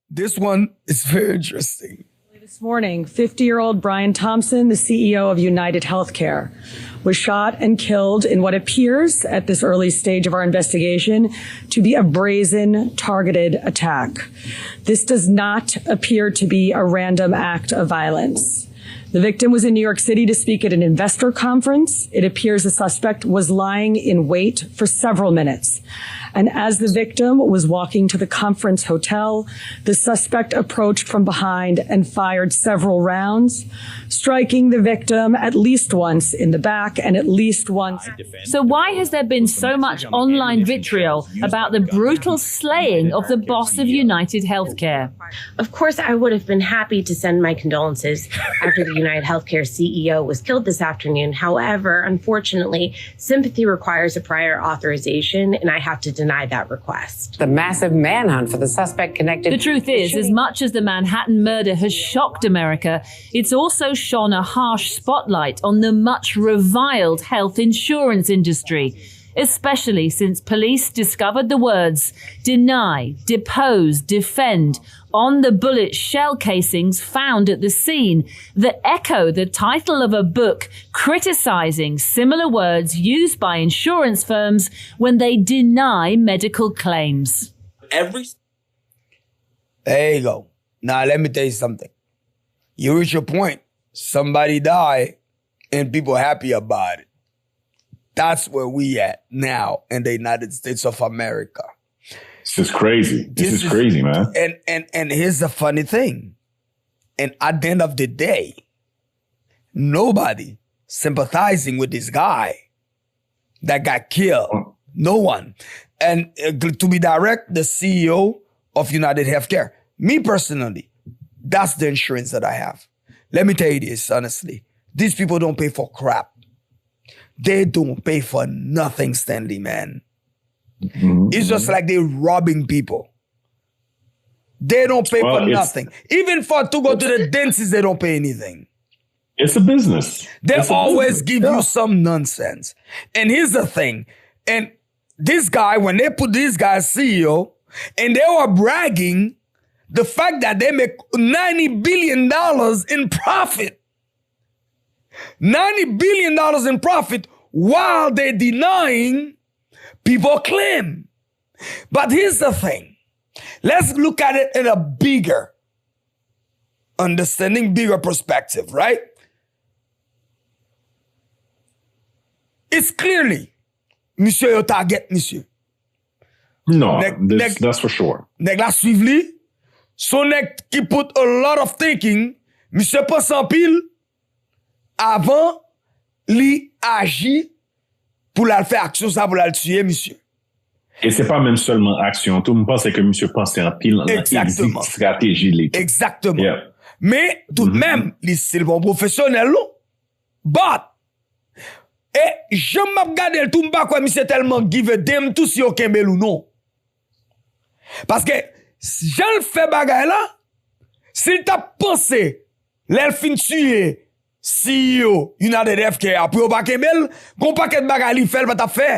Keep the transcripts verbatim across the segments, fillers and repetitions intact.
This one is very interesting. This morning, fifty year old Brian Thompson, the C E O of United Healthcare, was shot and killed in what appears at this early stage of our investigation to be a brazen, targeted attack. This does not appear to be a random act of violence. The victim was in New York City to speak at an investor conference. It appears the suspect was lying in wait for several minutes. And as the victim was walking to the conference hotel, the suspect approached from behind and fired several rounds, striking the victim at least once in the back and at least once. So, why has there been so much online vitriol about the brutal slaying of the boss of United Healthcare? Of course, I would have been happy to send my condolences after the United Healthcare C E O was killed this afternoon. However, unfortunately, sympathy requires a prior authorization, and I have to deny that request. The massive manhunt for the suspect connected. The truth is, as much as the Manhattan murder has shocked America, it's also shone a harsh spotlight on the much reviled health insurance industry, especially since police discovered the words deny, depose, defend on the bullet shell casings found at the scene that echo the title of a book criticizing similar words used by insurance firms when they deny medical claims. Every There you go. Now let me tell you something. You reach a point, somebody die, and people happy about it. That's where we at now in the United States of America. This is crazy. This, this is, is crazy, man. And and and here's the funny thing. And at the end of the day, nobody sympathizing with this guy that got killed. No one. And uh, to be direct, the C E O of United Healthcare. Me personally, that's the insurance that I have. Let me tell you this honestly. These people don't pay for crap. They don't pay for nothing, Stanley, man. Mm-hmm. It's just like they're robbing people. They don't pay well, for nothing. Even for to go to the dentist, they don't pay anything. It's a business. They it's always business. give yeah. you some nonsense. And here's the thing. And this guy, when they put this guy C E O, and they were bragging the fact that they make ninety billion dollars in profit. ninety billion dollars in profit while they denying people claim. But here's the thing. Let's look at it in a bigger understanding, bigger perspective, right? It's clearly, misye yo target misye. No, nèg, this, nèg, that's for sure. Nèg la swiv li. Son nèg ki put a lot of thinking. Misye panse anpil avan li aji pou l al fè aksyon sa pou l al tiye misye. E se pa menm sèlman aksyon tou, m panse ke misye panse anpil nan egzit estrateji li tou. Egzakteman. Men toudmenm, li still pa yon pwofesyonèl non. But e jan m ap gade l tou, m pa kwè misye tèlman give a damn tou si yo kenbe l ou non. Paske jan l fè bagay la, si l t ap panse lè l fin tiye C E O United Healthcare a pou yo pa kenbe l, gon pakèt bagay li fè l pa t ap fè.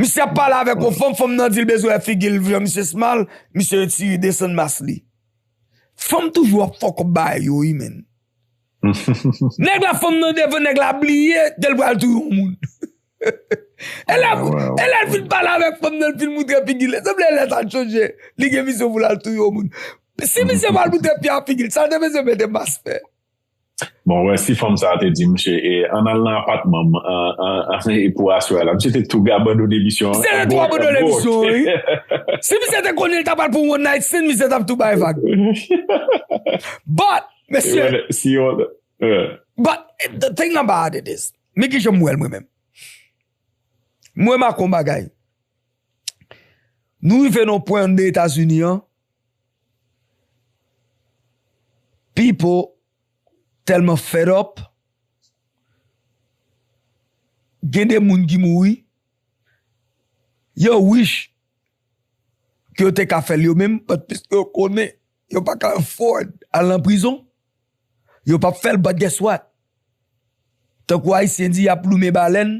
Misye ap pale avèk yon fanm, fanm nan di l bezwen wè figi l, jan misye smile, misye retire desann mas li. Fanm toujou ap fuck up bagay yo wi menn. Nèg la fanm nan devan nèg la bliye ke l pral touye yon moun. E lè e lè l fin pale avèk fanm nan, l fin moutre figi l, sanble lè sa l chonje li gen vizyon pou l al touye yon moun. Si misye pral moutre pye a figi l, sa l te bezwen mete mas fè? Bon, wè, si fanm sa a te di misye e ann al nan apatman m pou aswè a la, misye te tou abandone misyon an. Misye te tou abandone misyon an wi. Si misye te konnen l ta pral pou one night stand, misye t ap tou bay vag. But mesye, but the thing about it is, men kijan m wè l mwen menm. Mwen remak yon bagay. Nou rive nan yon pwen anndan Etazini an, people tèlman fed up, gen de moun ki mouri, yo wish ke yo te ka fè l yo menm, but piske yo konnen yo pa ka afford al nan prizon, yo p ap fè l, but guess what? Tankou Ayisyen di, y ap limen balèn,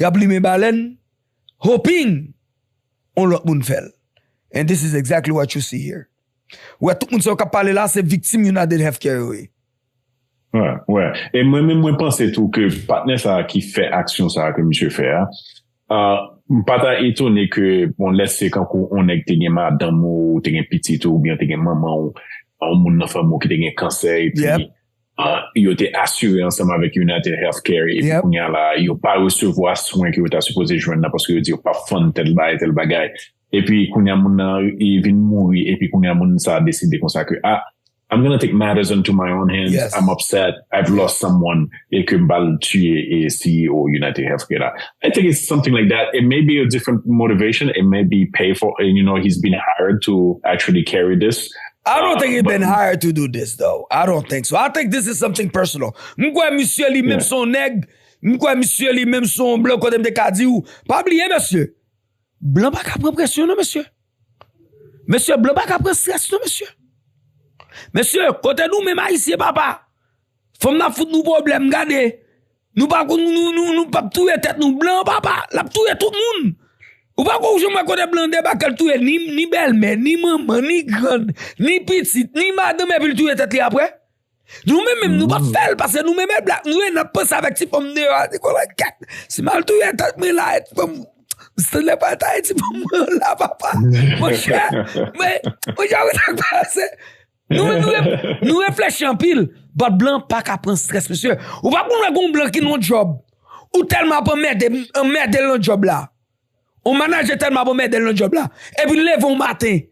y ap limen balèn, hoping yon lòt moun fè l. And this is exactly what you see here. Ou wè, tout moun sa yo k ap pale la, se viktim United Healthcare yo ye. Wè, wè. E mwen menm, mwen panse tou ke patnè sa a ki fè aksyon sa a ke misye fè a, uh, m pa ta etone ke, bon, let's say, kankou on nèg te gen madanm ou, ou te gen pitit ou, oubyen te gen manman ou, yon moun nan fanmi w ki te gen kansè, epi uh, yo te asire ansanm avèk United Healthcare, epi kounye a la, yo pa resevwa swen ke yo ta sipoze jwenn nan paske yo di yo p ap fann tèl bagay, tèl bagay. Epi kounye a moun nan vin mouri, epi kounye a moun sa a deside konsa ke, ah, I'm gonna take matters into my own hands. Yes. I'm upset. I've lost someone. E ke m pral tiye e C E O United Healthcare la. I think it's something like that. It may be a different motivation. It may be pay for, and you know, he's been hired to actually carry this. I don't think he's been hired to do this, though. I don't think so. I think this is something personal. M kwè misye li menm se yon nèg. M kwè misye li menm se yon blan kote m te ka di w. Pa bliye, mesye. Blan pa ka pran presyon, non, mesye. Mesye, blan pa ka pran strès, non, mesye. Mesye, kote nou menm Ayisyen, papa? Fanm nan fout nou pwoblèm, gade. Nou pa konn, nou, nou, nou p ap touye tèt nou. Blan, papa, l ap touye tout moun. Ou pa ko janm wè kote blan debake, l touye ni, ni bèlmè, ni manman, ni grann, ni pitit, ni madanm, epi l touye tèt li apre? Nou menm menm, nou p ap fè l, paske nou menm e blak, nou e n ap panse avèk ti fanm deyò a, di konn kèt. Si m al touye tèt mwen la, e ti fanm, si lè pa ta e ti fanm mwen la, papa. Monchè, men, monchè, ou sa k pase? Nou menm, nou, re- nou reflechi anpil. But blan pa ka pran strès, mesye. Ou pa konn wè gon blan ki nan yon djòb. Ou tèlman ap anmède, anmède l nan djòb la. On manajè tèlman ap anmède l nan djòb la. Epi l leve yon maten.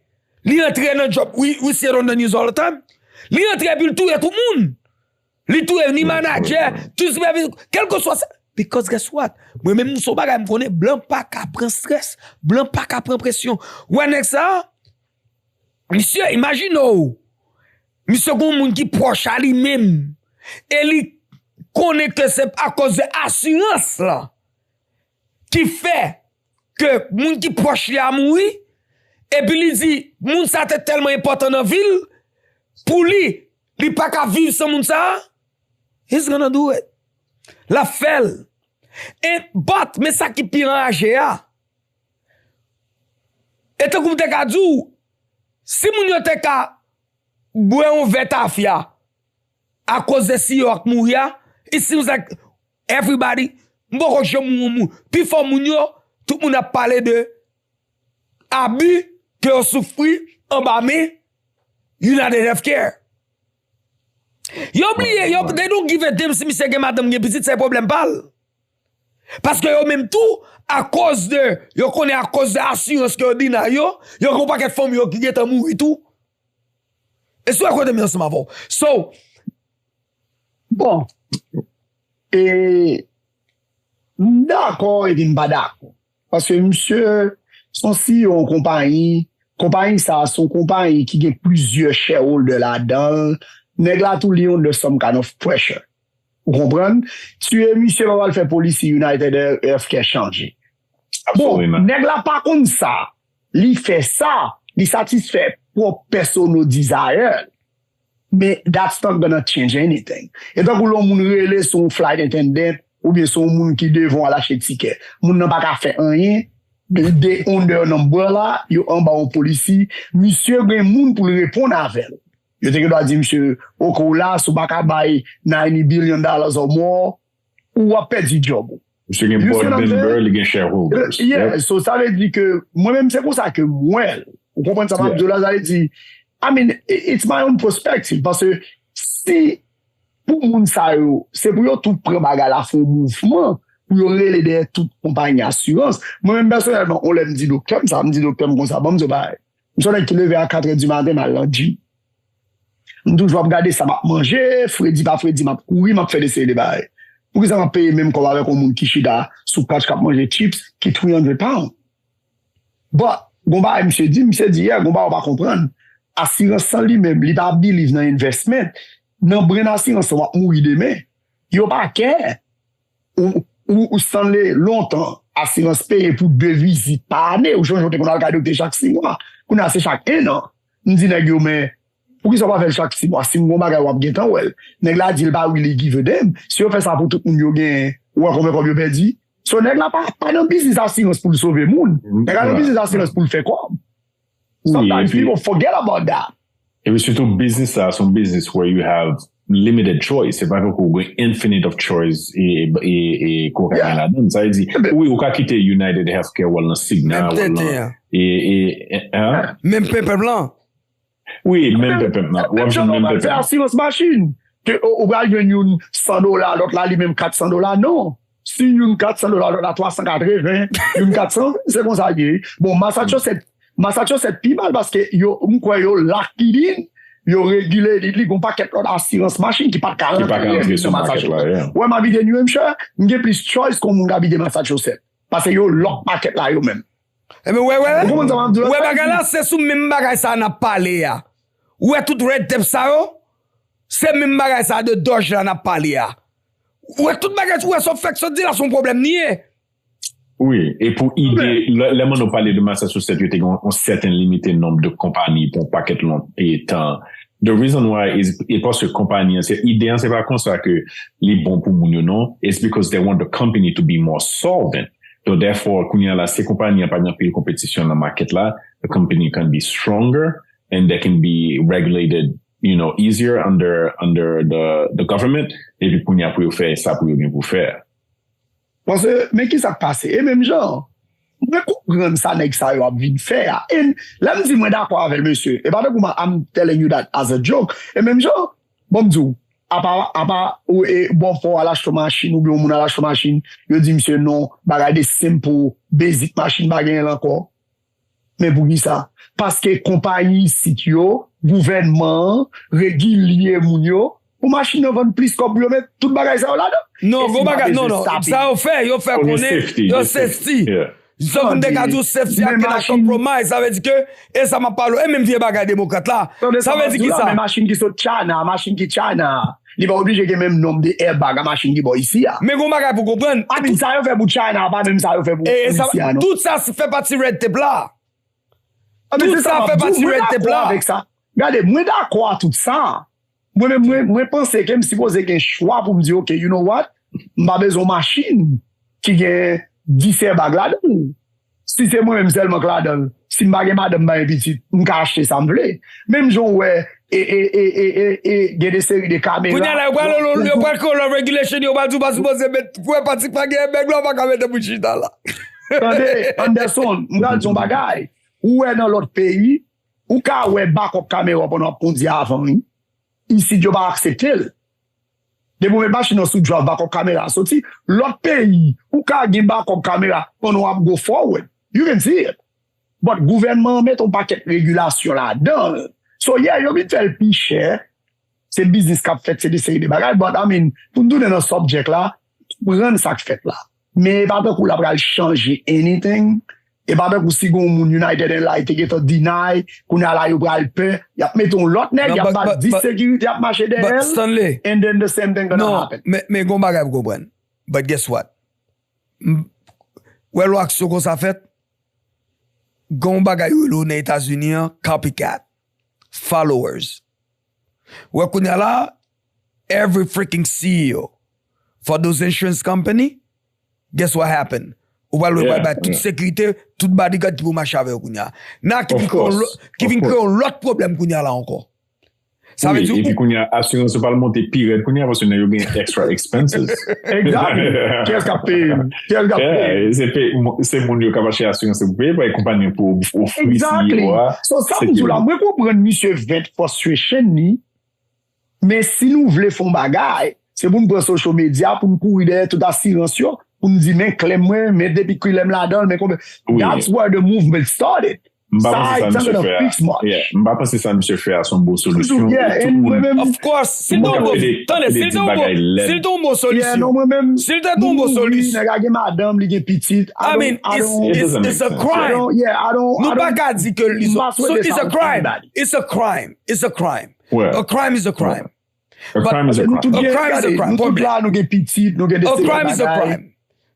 Li antre nan djòb. We, we see it on the news all the time. Li antre epi l touye tout moun. Li touye ni manajè, tout sipèvizè, kèlkeswa sa. Because guess what? Mwen menm, m se yon bagay m konnen, blan pa ka pran strès. Blan pa ka pran presyon. Wè nèg sa a? Misye, imajine w, misye gon moun ki pwòch a li menm, e li konnen ke se akoz de asirans lan ki fè ke moun ki pwòch li a mouri, epi li di moun sa te tèlman enpòtan nan vi l, pou li, li pa ka viv san moun sa a, he's gonna do it. L ap fè l. E, but, men sa ki pi anraje a, e tankou m te ka di w, si moun yo te ka bwè yon vè tafya akoz de C E O a k mouri a, it seems like everybody, m poko janm wè yon moun. Pifò moun yo, tout moun ap pale de abi ke yo soufri anba men United Healthcare. Yo bliye, yo, they don't give a damn si misye gen madanm, gen pitit, se pwoblèm pa l. Paske yo menm tou, akoz de, yo konnen akoz de asirans ke yo deny yo, yo gen yon pakèt fanmi yo ki gentan mouri tou. E sou kote m ye ansanm avè w. So, Bon, e m dakò epi m pa dakò. Paske misye se yon C E O yon konpayi, konpayi sa a se yon konpayi ki gen plizyè shareholder ladan l. Nèg la tou li under some kind of pressure. Ou konprann? Tiye misye pa pral fè policy United Healthcare chanje. Bon, nèg la pa konn sa. Li fè sa, li satisfè pwòp personal desire l. Men that's not gonna change anything. E tankou lè yon moun rele sou yon flight attendant oubyen sou yon moun ki devan w al achte tikè. Moun nan pa ka fè anyen. They under an umbrella, yo anba yon policy. Misye gen moun pou l reponn avè l. Yo te gen dwa di misye, oke, w la, si w pa ka bay ninety billion dollars or more, ou ap pèdi djòb ou. Misye gen board member, li gen shareholders. Yeah, so sa vle di ke mwen menm se konsa ke m wè l. Ou konprann sa m ap di w la, sa vle di, I mean, it's my own perspective. Paske si pou moun sa yo, se pou yo tout pran bagay la, fè yon mouvman, pou yo rele dèyè tout konpayi asirans. Mwen menm pèsonèlman, yon lè m di doktè m sa, m di doktè m konsa, ban m di w bagay. M se yon nèg ki leve a katrè di maten, m al nan gym. M toujou ap gade sa m ap manje, fredi pa fredi, m ap kouri, m ap fè de seri de bagay. Poukisa m ap peye menm kòb avèk yon moun ki chita sou kach k ap manje chips, ki three hundred pound? But, gon bagay misye di, misye di, yeah, gon bagay ou pa konprann. Asirans lan li menm, li pa believe nan investment. Nan brand asirans lan, w ap mouri demen. Yo pa care. Ou, ou, ou Stanley, lontan, asirans peye pou de vizit pa ane. Ou sonje w te konn al kay doktè chak sis mwa. Kounye a se chak en an. M di nèg yo, men, poukisa w pa fè l chak sis mwa? Si m gon bagay, w ap gentan wè l. Nèg la di l pa really give a damn. Si yo fè sa pou tout moun yo genyen, ou wè konbyen kòb yo pèdi? So, nèg la pa, pa nan biznis asirans pou l sove moun. Nèg la nan biznis asirans pou l fè kòb. Sometimes people forget about that. Epi sitou biznis la, se yon biznis where you have limited choice. Se pa ke ou gen infinite of choice e, e, e, e koka gen ladan. Sa vle di, wi, ou ka kite United Healthcare, w al nan Cigna, w al nan e, e, e, hein? Menm penpenp lan. Wi, menm penpenp lan. W ap jwenn menm penpenp lan. Asirans machin. Ke ou pral jwenn youn san dola, lòt la li menm kat san dola. Non. Si youn kat san dola, lòt la twa san katreven, youn kat san, se konsa l ye. Bon, Massachusetts, Massachusetts pi mal paske yo, m kwè yo lock it in, yo regile li, li gon pakèt lòt asirans machin ki pa t ka rantre nan Massachusetts. Wè, m abite New Hampshire, m gen plis choice kon moun k abite Massachusetts. Paske yo lock pakèt la yo menm. Ebyen, wè, wè. Ou konprann sa m ap di w la? Wè, bagay la, se sou menm bagay sa n ap pale a. Ou wè tout red tape sa yo? Se menm bagay sa de Dodge la n ap pale a. Ou wè tout bagay, ou wè sa w fèk sot di la, se yon pwoblèm li ye. Wi, e pou ide, lè, lè Manno pale de Massachusetts, yo te gen yon sèten limite nonb de konpayi pou yon pakèt lon e tan. The reason why is, e paske konpayi an, se, ide an, se pa konsa ke li bon pou moun yo, non. It's because they want the company to be more solvent. So therefore, kounye a la, si konpayi an pa gen anpil konpetisyon nan market la, the company can be stronger and they can be regulated, you know, easier under, under the, the government. Epi kounye a pou yo fè sa pou yo gen pou fè a. Paske, men ki sa k pase? E menm jan, mwen konprann sa nèg sa yo ap vin fè a. E lè m di mwen dakò avè l, mesye, e pa tankou I'm telling you that as a joke. E menm jan, bon, m di w, apa, apa, ou, e, bòfè w al achte yon machin, oubyen yon moun al achte yon machin, yo di misye non, bagay de simple, basic machin pa genyen l ankò. Men poukisa? Paske konpayi isit yo, gouvènman an, regilye moun yo, pou machin nan vann plis kòb pou yo met tout bagay sa yo ladan. Non, gon bagay, non, non. Sa yo fè, yo fè konnen, yo safety. Jan m te ka di w, safety a gen nan compromise, sa vle di ke, e sa m ap pale w, e menm vye bagay demokrat la, sa vle di ki sa? Men machin ki sot China, machin ki China, li pa oblije gen menm nonb de airbag a machin ki bò isi a. Men gon bagay pou konprann. Amin, sa yo fè pou China, pa menm sa yo fè pou isi a, non. Tout sa fè pati red tape la. Tout sa fè pati red tape la. Gade, mwen dakò a tout sa. Mwen menm, mwen, mwen panse ke m sipoze gen chwa pou m di, ok, you know what? M pa bezwen yon machin ki gen dis airbag ladan l. Si se mwen menm sèlman k ladan l, si m pa gen madanm, m pa gen pitit, m ka achte sa m vle. Menm jan w wè, e, e, e, e, e, e, gen de seri de kamera. Kounye a la, yo pral, yo, yo pral kreye yon lòt regulation, yo pral di w pa sipoze met, pou wè pati pa gen airbag la, w pa ka mete pou chita la. Tande, Anderson, m pral di w yon bagay. Ou wè nan lòt peyi, ou ka wè bakòp kamera pandan w ap kondi avan, wi. Isit, yo pa aksepte l. Depi w met machin nan sou drive, bakòp kamera a soti. Lòt peyi, ou ka gen bakòp kamera pandan w ap go forward. You can see it. But gouvènman an mete yon pakèt regilasyon ladan l. So, yeah, yo vin fè l pi chè. Se biznis k ap fèt, se de seri de bagay. But, I mean, pou n tounen nan subject la, konprann sa k fèt la. Men e pa tankou l ap pral chanje anything. E pa tankou si gen yon moun United Airlines te gentan deny, kounye a la yo pral pè, y ap mete yon lòt nèg, y ap bat dis sekirite, y ap mache dèyè l, and then the same thing gonna happen. Men, men gon bagay pou konprann. But guess what? Wè lè aksyon konsa fèt, gon bagay yo rele nan Etazini an, copycat, followers. Wè kounye a la, every freaking C E O for those insurance company, guess what happened? Ou pral wè pral bay tout sekirite, tout bodyguard ki pou mache avè yo kounye a. Nan ki vin kreye yon lòt pwoblèm kounye a la ankò. Sa vle di epi kounye a asirans yo pral monte pi rèd kounye a paske nèg yo gen extra expenses. Exactly. Kiyès k ap peye? Kiyès k ap peye? Se pe, se moun yo k ap achte asirans yo pou peye, pa konpayi pou ofri C E O a. So sa m di w la, mwen konprann misye vent frustration ni. Men si nou vle fè yon bagay, se pou n pran social media, pou n kouri dèyè tout asirans yo, pou n di men klèm mwen, men depi kilè m ladan l, men konbyen. That's where the movement started. M pa panse sa misye fè a. M pa panse sa misye fè a se yon bon solisyon. Of course, si l te yon bon, tande, si l te yon bon, si l te yon bon solisyon, si l te yon bon solisyon. Nèg la gen madanm, li gen pitit. I mean, it's, it's a crime. Nou pa ka di ke li so, it's a crime. It's a crime. It's a crime. A crime is a crime. A crime is a crime. Nou tout la, nou gen pitit, nou gen de seri de bagay.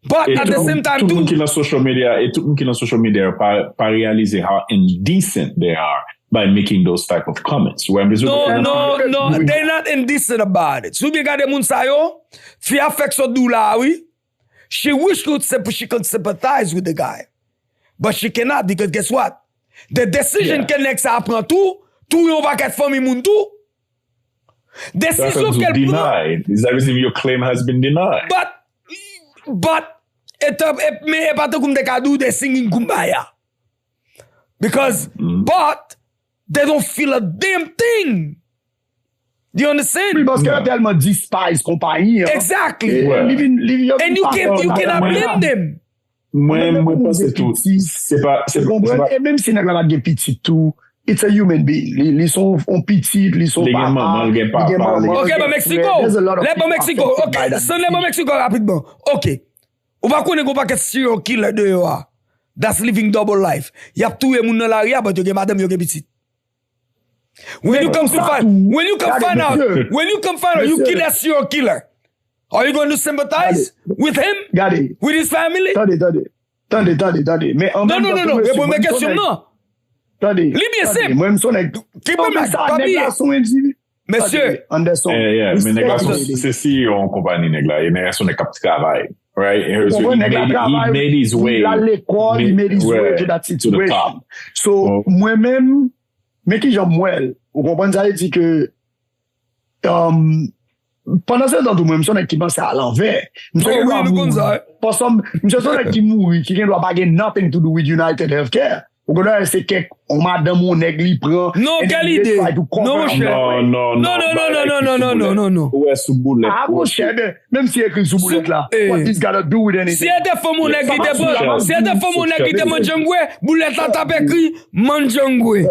But at the same time, tout moun ki nan social media, e tout moun ki nan social media pa, pa realize how indecent they are by making those type of comments. Ou wè, no, no, no, they're not indecent about it. Si w byen gade moun sa yo, fi a fèk sot di w la, wi. She wish could, she could sympathize with the guy. But she cannot because guess what? The decision ke nèg sa a pran tou, touye yon pakèt fanmi moun tou. Desizyon ke l pran. Denied. It's as if your claim has been denied. But, but, e tan, e, men e pa tankou m te ka di w the singing kumbaya. Because, but, they don't feel a damn thing. You understand? Wi, paske yo tèlman despise konpayi an. Exactly. And you can, you cannot blame them. Mwen, mwen panse tou, se pa, se pa. E menm si nèg la pa t gen pitit tou, it's a human being. Li, li se yon pitit, li se yon papa, li gen manman, li gen papa. Ok, ban Mexico. Lè ban Mexico. Ok, san lè ban Mexico rapidman. Ok. Ou pa konnen gen yon pakèt serial killer deyò a. That's living double life. Y ap touye moun nan lari a, but yo gen madanm, yo gen pitit. When you come to find, when you come find out, when you come find out, you kill that serial killer. Are you going to sympathize with him? With his family? Tande, tande. Tande, tande, tande. Men an menm tan tou, mesye, mwen m konnen. Tande. Li byen senp. Mwen m sonnen. Ki pwoblèm? Sa nèg la son endividi. Mesye. Anderson. Men nèg la se C E O yon konpayi nèg la. E nèg la se yon nèg k ap travay. Right? He made his way. Li al lekòl, he made his way to that situation. So, mwen menm, men kijan m wè l. Ou konprann sa vle di ke Um, pandan se tan tou mwen, m se yon nèg ki panse a lanvè. M se yon nèg ki mouri. Paske m se yon nèg ki mouri, ki gen dwa pa gen nothing to do with United Healthcare. Ou konnen se kèk yon madanm yon nèg li pran. Non, kèl ide? Non, monchè. Non, non, non, non, non, non, non, non, non, non. Ou wè sou boulèt. Ah, monchè, menm si ekri sou boulèt la. What this gotta do with anything? Si e te fanm yon nèg ki te pran, si e te fanm yon nèg ki te mandjangwe, boulèt la t ap ekri mandjangwe.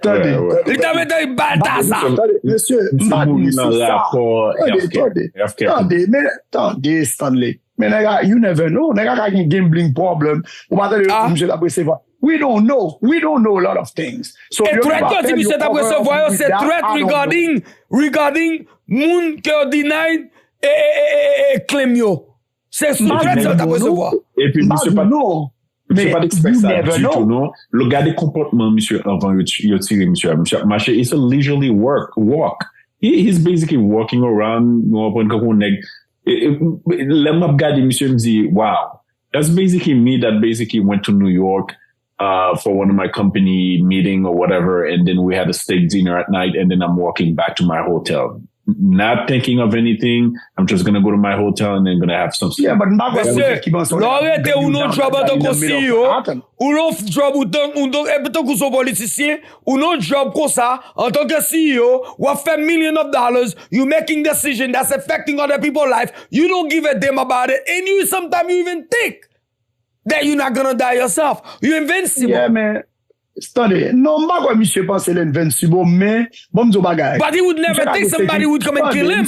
Tande. Li ta mete Baltazar. Tande, mesye, m pa di se sa. Tande, tande, tande, men tande, Stanley. Men nèg a, you never know. Nèg a ka gen gambling problem. Ou pa tande yo di misye t ap resevwa. We don't know. We don't know a lot of things. So, e threat yo di misye t ap resevwa yo, se threat regarding, regarding moun ke yo deny e, e, e, e, e claim yo. Se sou threat yo t ap resevwa. Epi misye pa t Misye pa t expect sa ditou non. Gade konpòtman misye anvan yo tire misye a. Misye ap mache, it's a leisurely work, walk. He, he's basically walking around, nou konprann, kankou yon nèg. Lè m ap gade misye, m di, wow. That's basically me that basically went to New York uh, for one of my company meeting or whatever, and then we had a steak dinner at night, and then I'm walking back to my hotel. Not thinking of anything. I'm just gonna go to my hotel and then gonna have some steak. Yeah, but m pa kwè se ou ki panse w. Lè w rete ou nan yon djòb antanke C E O, ou nan yon djòb ou tank, ou tank, epi tankou se yon politisyen, ou nan yon djòb konsa, antanke C E O, w ap fè million of dollars, you making decision that's affecting other people life, you don't give a damn about it, and you sometimes you even think that you not gonna die yourself. You invincible. Yeah, man. Tande, non, m pa kwè misye panse l invincible, men, bon, m di w bagay. But he would never think somebody would come and kill him.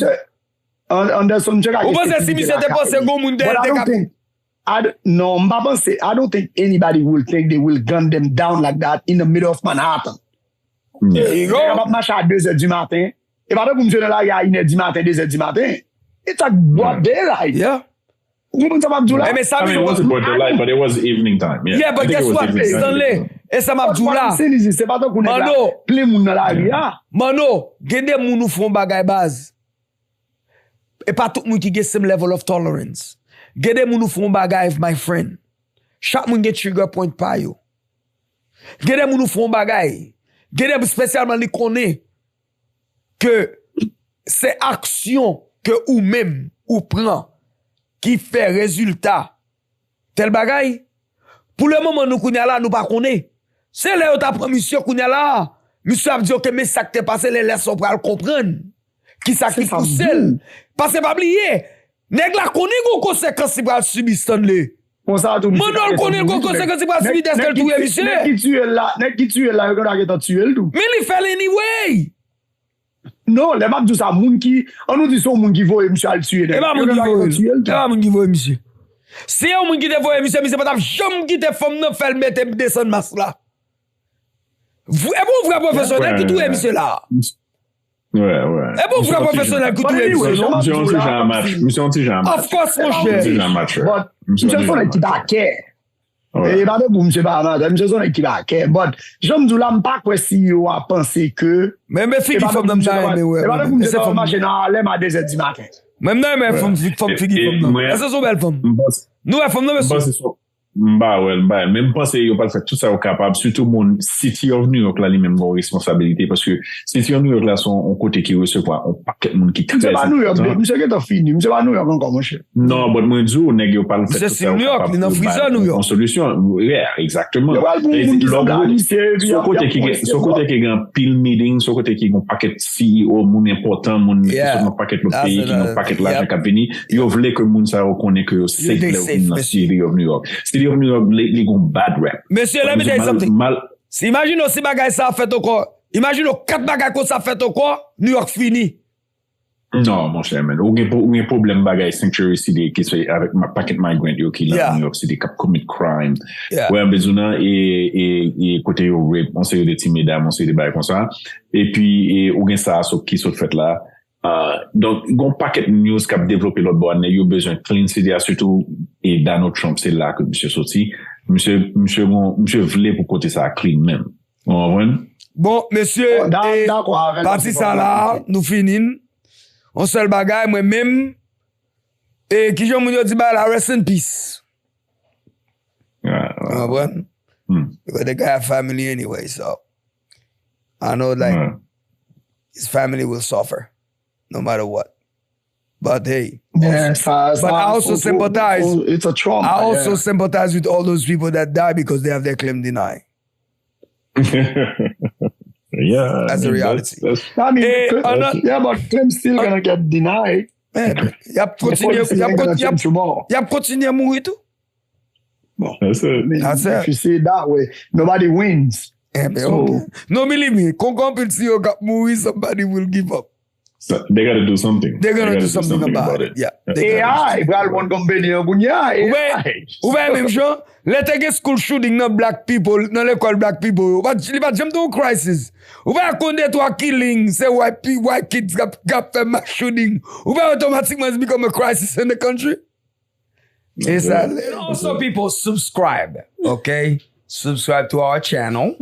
Anderson, misye ka gen sekirite lakay li. Ou panse si misye te panse gon moun dèyè l te ka. Non, m pa panse, I don't think anybody will think they will gun them down like that in the middle of Manhattan. Nèg ap mache a de zè di maten. E pa tankou misye nan lari a inè di maten, de zè di maten. It's like broad daylight. Yeah. Ou konprann sa m ap di w la? Men sa, I mean, it wasn't broad daylight, but it was evening time. Yeah, yeah, but guess what, Stanley? E sa m ap di w la. Se pa tankou nèg la plen moun nan lari a. Manno, gen de moun ou fè yon bagay baz. E pa tout moun ki gen same level of tolerance. Gen de moun ou fè yon bagay, my friend. Chak moun gen trigger point pa yo. Gen de moun ou fè yon bagay. Gen de, espesyalman li konnen ke se aksyon ke ou menm ou pran ki fè rezilta tèl bagay. Pou le moman nou kounye a la, nou pa konnen. Se lè yo ta pran misye kounye a la, misye ap di, ok, men sa k te pase, lè, lè sa w pral konprann kisa ki pouse l. Paske pa bliye, nèg la konnen gon konsekans li pral sibi, Stanley. Manno l konnen gon konsekans li pral sibi dèske l touye misye. Nèg ki tiye l la, nèg ki tiye l la, yo gentan gentan tiye l tou. Men li fè l anyway. Non, lè m ap di w sa, moun ki, an nou di se yon moun ki voye misye al tiye nèg. E pa moun ki voye l. E pa moun ki voye misye. Si se yon moun ki te voye misye, misye pa t ap janm kite fanm nan fè l mete desann mas la. E pa yon vrè pwofesyonèl ki touye misye la. E pa yon vrè pwofesyonèl ki touye misye non. Misye yon ti jan mature. Misye yon ti jan mature. Of course, monchè. Yon ti jan mature. Misye se yon nèg ki pa kè. E pa tankou misye pa amatè, misye se yon nèg ki pa kè. But, jan m di w la, m pa kwè C E O a panse ke. Men, men figi fanm nan m ta renmen wè. E pa tankou misye t ap mache nan Harlem a de zè di maten. Men m ta renmen fanm, figi fanm nan. Èske se yon bèl fanm? Nou wè fanm nan, mesye? M pa wè l, m pa wè l. Men m panse yo pral fè tout sa yo kapab, sitou moun City of New York la li menm gen yon responsabilite, paske City of New York la se yon, yon kote ki resevwa yon pakèt moun ki trè enpòtan. Misye pa New York, misye gentan fini, misye pa New York ankò, monchè. Non, but mwen di w, nèg yo pral fè tout sa yo kapab pou yo bay yon solisyon. Yeah, exactement. Yo pral pou moun ki sanble a misye, epi y ap, y ap pran. Se yon kote ki gen anpil meeting, se yon kote ki gen yon pakèt C E O, moun enpòtan, moun ki sot nan pakèt lòt peyi, ki gen yon pakèt lajan k ap vini. Yo vle ke moun sa yo konnen ke yo safe lè yo vin nan City of New York. City of New York, li, li gon bad rap. Mesye, let me tell you something. Si, imajine w si bagay sa fèt ankò. Imajine w kat bagay konsa fèt ankò, New York fini. Non, monchè, men. Ou gen, ou gen pwoblèm bagay Sanctuary City ki se avèk pakèt migrant yo ki la New York City k ap commit crime. Wè, m bezwen nan, e, e, e kote yo rape, yon seri de ti medam, yon seri de bagay konsa. Epi, e, ou gen sa a sot, ki sot fèt la. Ah, donk, gon pakèt news k ap devlope lòt bò a, nèg yo bezwen clean city a, sitou, e Donald Trump, se la ke misye soti. Misye, misye gon, misye vle pou kote sa a clean menm. Ou konprann? Bon, mesye, pati sa la, nou fini n. Yon sèl bagay, mwen menm, e kijan moun yo di bagay la, rest in peace. Ou konprann? Because the guy have family anyway, so I know, like, his family will suffer no matter what. But hey, but I also sympathize. It's a trauma. I also sympathize with all those people that die because they have their claim denied. Yeah, that's the reality. I mean, yeah, but claim still gonna get denied. Y ap kontinye, y ap kontinye mouri tou. Bon, that's it. If you see it that way, nobody wins. Eh ben, okay. Non, believe me, konn anpil si yo k ap mouri, somebody will give up. So, they gotta do something. They're gonna do something about it. Yeah. A I pral pran konpani an kounye a. Ou wè, ou wè menm jan, lè te gen school shooting nan black people, nan lekòl black people, yo, li pa t janm te yon crisis. Ou wè, konn de twa killing, se white, white kids k ap, k ap fè mass shooting. Ou wè, automatically it's become a crisis in the country. And also, people, subscribe, okay? Subscribe to our channel,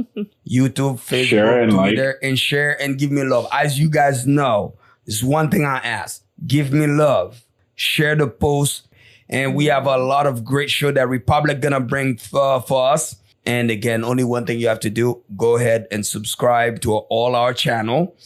YouTube, Facebook, Twitter, and share and give me love. As you guys know, it's one thing I ask. Give me love. Share the post. And we have a lot of great show that Republic gonna bring, uh, for us. And again, only one thing you have to do, go ahead and subscribe to all our channel.